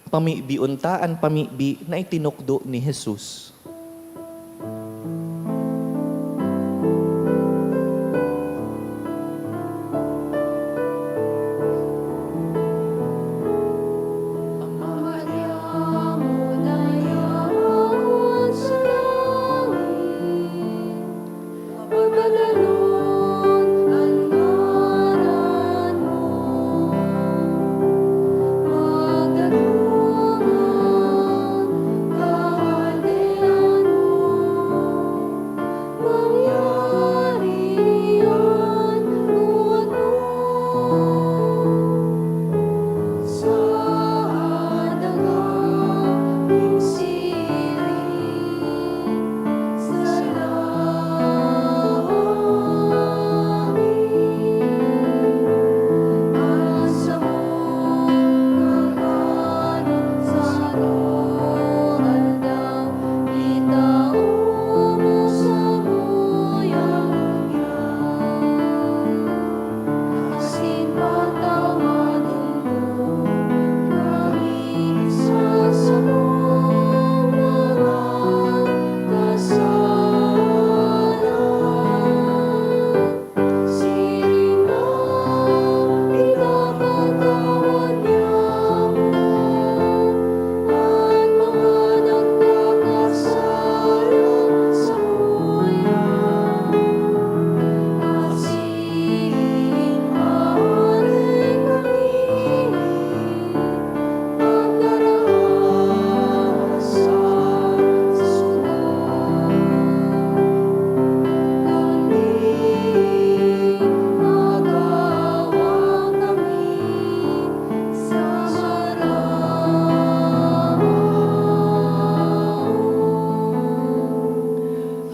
Pamibion ta an pamibi na itinukdo ni Jesus. Pagkadalon an ngaran mo, magdaduman Kahadean mo, mangyari an buot mo sa daga nin siring.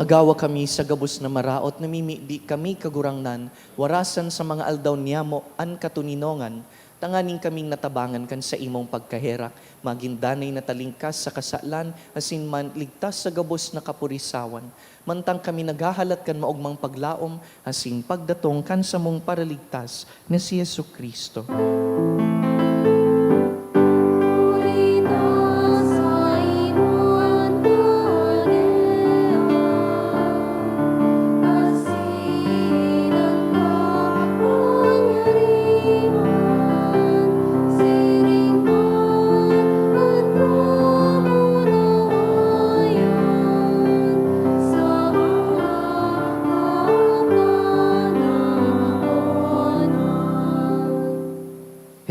Agawa kami sa gabos na maraot, namimibi kami, Kagurangnan, warasan sa mga aldaw niyamo an katoninongan, tanganing kaming natabangan kan saimong pagkaherak, magin danay na talingkas sa kasalan, asin man ligtas sa gabos na kapurisawan, mantang kami naghahalat kan maogmang paglaom asin pagdatong kan samong Paraligtas na si Jesu-Cristo.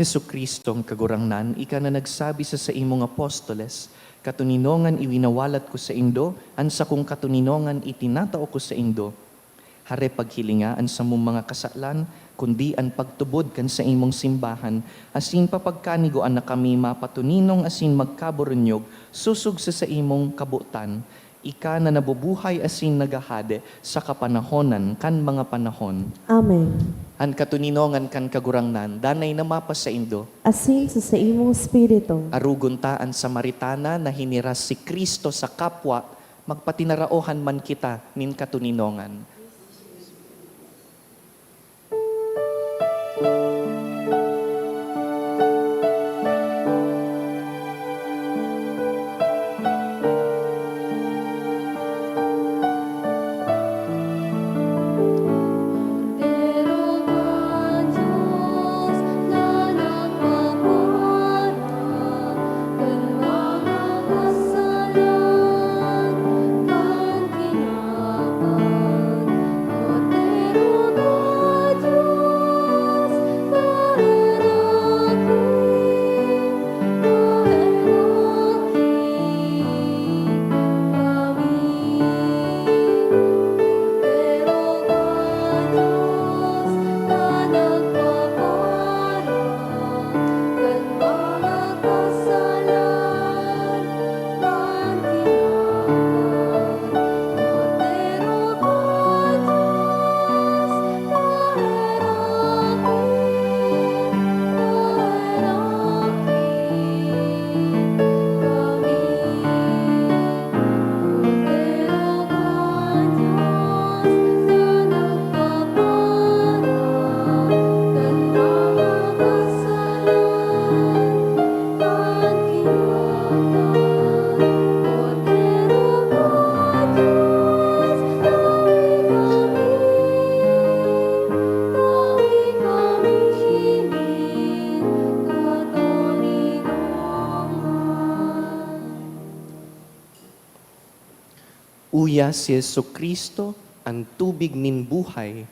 Jesu-Cristong Kagurangnan, ika na nagsabi sa saimong apostoles, "Katoninongan iwinawalat ko saindo, an sakong katoninongan itinatao ko saindo." Hare paghilinga an samong mga kasalan, kundi an pagtubod kan saimong simbahan, asin papagkanigoan na kami mapatuninong asin magkaburunyog sosog sa saimong kabotan, ika na nabubuhay asin naghahade sa kapanahonan kan mga panahon. Amen. An katoninongan kan Kagurangnan danay na mapasaindo. Asin sa saimong espiritu. Arogon ta an Samaritana na hiniras si Cristo sa kapwa, magpatinaraohan man kita nin katoninongan. Uya si Jesu-Cristo, an tubig nin buhay.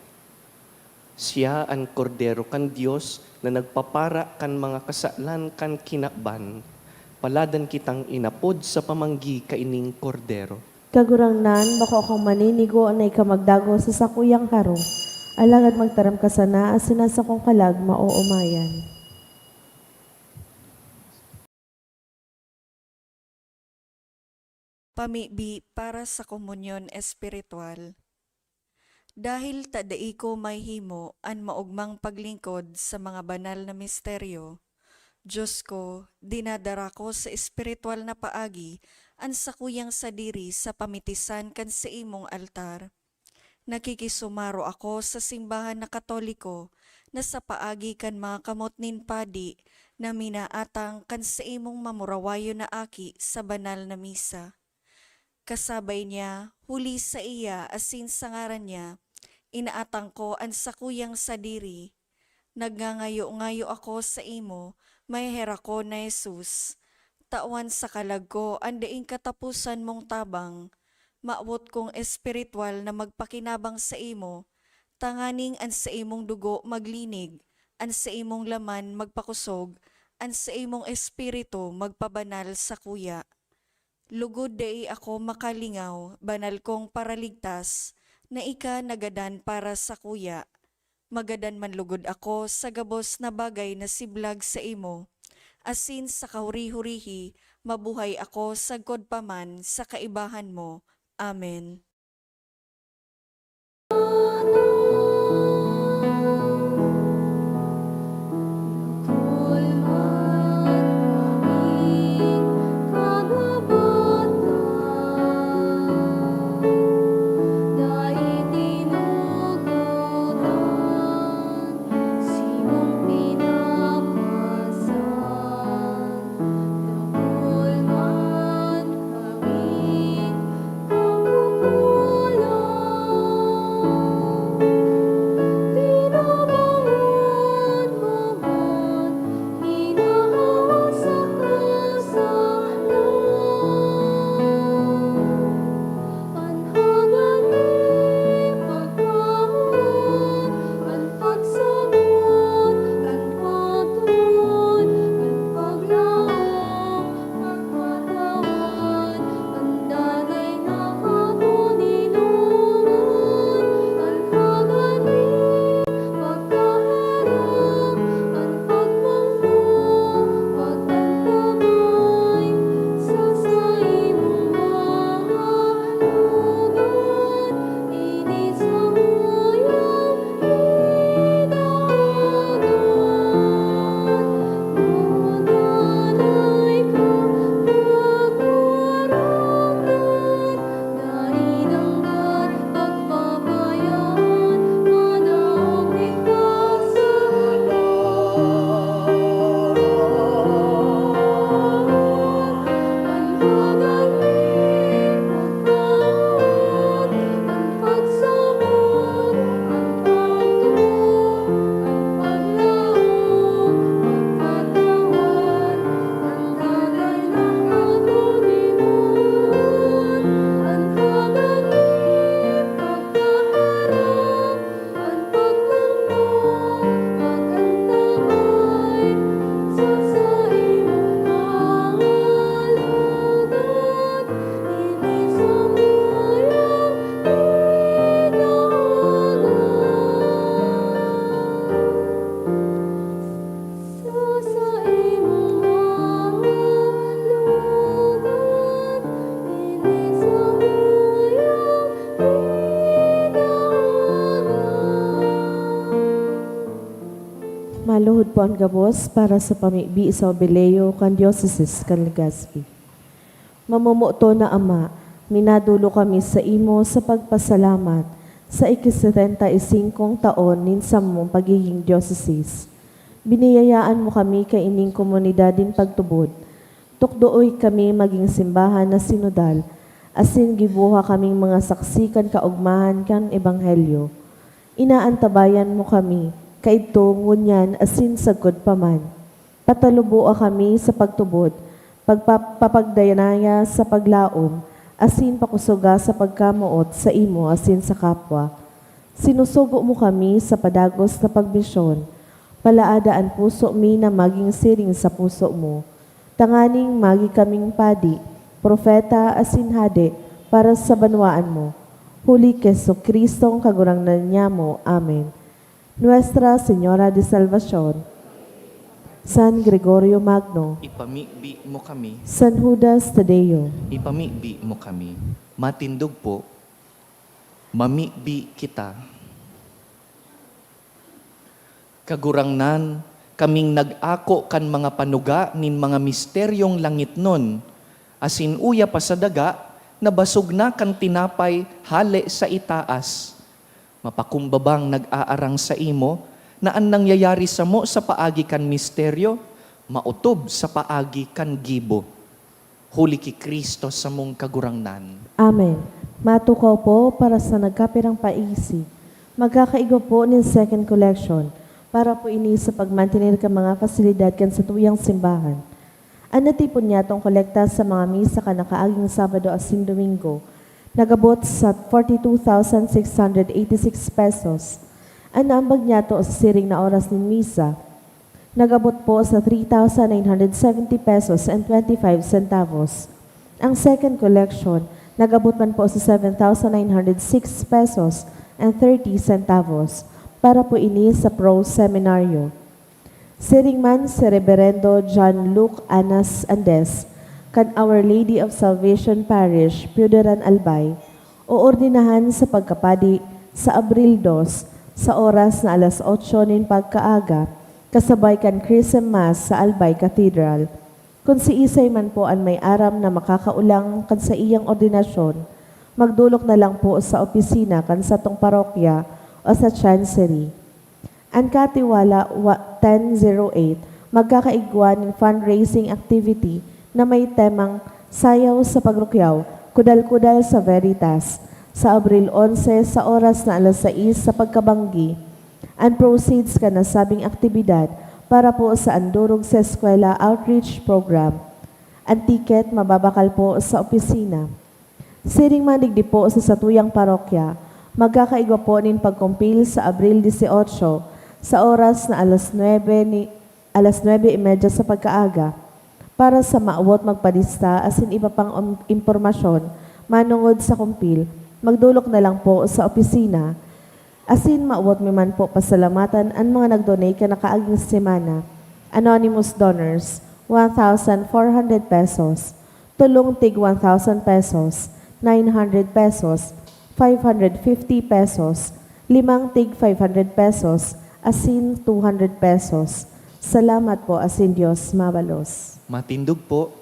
Siya an Kordero kan Dios na nagpapara kan mga kasalan kan kinaban. Paladan kitang inapod sa pamanggi kaining Kordero. Kagurangnan, bako akong maninigo na ika magdagos sa sakuyang harong, alagad magtaram ka sana asin an sakong kalag maoomayan. Pamibi para sa komunyon espiritual. Dahil ta dai ko mahimo an maogmang paglingkod sa mga banal na misteryo, Dios ko, dinadara ko sa espiritual na paagi an sakuyang sadiri sa pamitisan kan saimong altar. Nakikisumaro ako sa simbahan na Katoliko na sa paagi kan mga kamot nin padi na minaatang kan saimong mamurawayon na aki sa banal na misa. Kasabay niya, huli saiya asin sa ngaran niya, inaatang ko an sakuyang sadiri. Nagngangayo-ngayo ako saimo, maheherakon na Jesus, tawan sa kalag ko an daing kataposan mong tabang. Mawot kong espiritual na magpakinabang saimo, tanganing an saimong dugo maglinig, an saimong laman magpakosog, an saimong espiritu magpabanal sakuya. Lugod dai ako makalingaw, banal kong Paraligtas, na ika nagadan para sakuya. Magadan man lugod ako sa gabos na bagay na siblag saimo, asin sa kahuri-hurihi mabuhay ako sagkod pa man sa kaibahan mo. Amen. An gabos para sa pamibi sa Jubileo kan Diocese kan Legazpi. Mamomoton na Ama, minadulo kami sa imo sa pagpasalamat sa iki-setenta y singkong taon nin samong pagiging diocese. Biniyayaan mo kami kaining komunidad nin pagtubod. Tukdoy kami magin simbahan na sinodal, asin gibuha kaming mga saksi kan kaogmahan kan Ebanghelyo. Inaantabayan mo kami, kaidto, ngunyan, asin sagkod pa man. Pataluboa kami sa pagtubod, pagpa-, papagdanaya sa paglaom, asin pakusoga sa pagkamoot sa imo asin sa kapwa. Sinusugo mo kami sa padagos na pagmisyon. Palaada an puso mi na magin siring sa puso mo, tanganing magi kaming padi, propeta, asin hade para sa banwaan mo. Huli ki Jesu-Cristong Kagurangnan nyamo. Amen. Nuestra Señora de Salvacion, San Gregorio Magno, Ipamibi mo kami. San Judas Tadeo. Ipamibi mo kami. Matindog po, mamibi kita. Kagurangnan, kaming nag-ako kan mga panuga nin mga misteryong langitnon, asin uya pa sa daga, nabasog na kan tinapay hale sa itaas. Mapakumbabang nag-aarang saimo na an nangyayari samo sa paagi kan misteryo, maotob sa paagi kan gibo. Huli ki Cristo samong Kagurangnan. Amen. Matukaw po para sa nagkapirang paisi. Magkakaigwa po nin second collection para po ini sa pagmantener kan mga pasilidad kan satuyang simbahan. An natipon nyatong kolekta sa mga misa kan nakaaging Sabado asin Domingo nagabot sa forty-two thousand six hundred eighty-six pesos. An naambag nyato sa siring na oras nin misa nagabot po sa three thousand nine hundred seventy pesos and twenty-five centavos. Ang second collection nagabot man po sa seven thousand nine hundred six pesos and thirty centavos para po ini sa Pro Seminario. Siring man si Reberendo John Luke Anas Andes, kan Our Lady of Salvation Parish, Pioduran, Albay, oordinahan sa pagkapadi sa Abril dos, sa oras na alas otso nin pagkaaga, kasabay kan Chrism Mass sa Albay Cathedral. Kun siisay man po an may aram na makakaolang kan saiyang ordinasyon, magdolok na lang po sa opisina kan satong parokya o sa Chancery. An Katiwala wa-, ten zero eight magkakaigwa nin fundraising activity na may temang Sayaw sa Pagrukyaw, Kudal-kudal sa Veritas, sa Abril onse sa oras na alas sais sa pagkabanggi. An proceeds kan nasabing aktibidad para po sa Andurog sa Eskwela Outreach Program. An ticket mababakal po sa opisina. Siring man digdi po sa satuyang parokya, magkakaigwa po nin pagkumpil sa Abril dieciocho, sa oras na alas nuebe ni, alas nuebe y media sa pagkaaga. Para sa maawot magpadista asin iba pang om-, impormasyon manongod sa kumpil, magdolok na lang po sa opisina. Asin maawot mi man po pasalamatan an mga nag-donate kan nakaaging semana. Anonymous donors, one thousand four hundred pesos. Tolong tig one thousand pesos, nine hundred pesos, five hundred fifty pesos, limang tig five hundred pesos, asin two hundred pesos. Salamat po, asin Dios mabalos. Matindog po.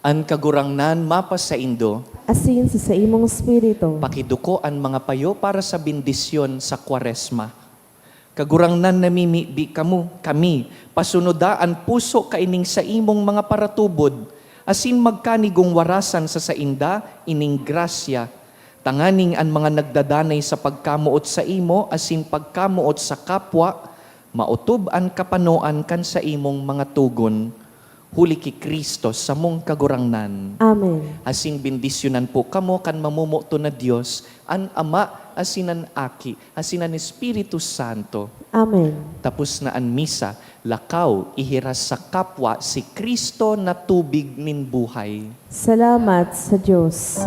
An Kagurangnan mapasaindo. Asin sa saimong espiritu. Pakiduko an mga payo para sa bendisyon sa Kwaresma. Kagurangnan, namimibi kamo, kami, pasunoda an puso kaining saimong mga paratubod, asin magkanigong warasan sa sainda ining grasya, tanganing an mga nagdadanay sa pagkamoot saimo asin pagkamoot sa kapwa, maotob an kapanoan kan saimong mga togon. Huli ki Cristo, samong Kagurangnan. Amen. Asin bendisyonan po kamo kan mamomoton na Dios, an Ama, asin an Aki, asin an Espiritu Santo. Amen. Tapos na an misa, lakaw, ihiras sa kapwa si Cristo na tubig nin buhay. Salamat sa Dios.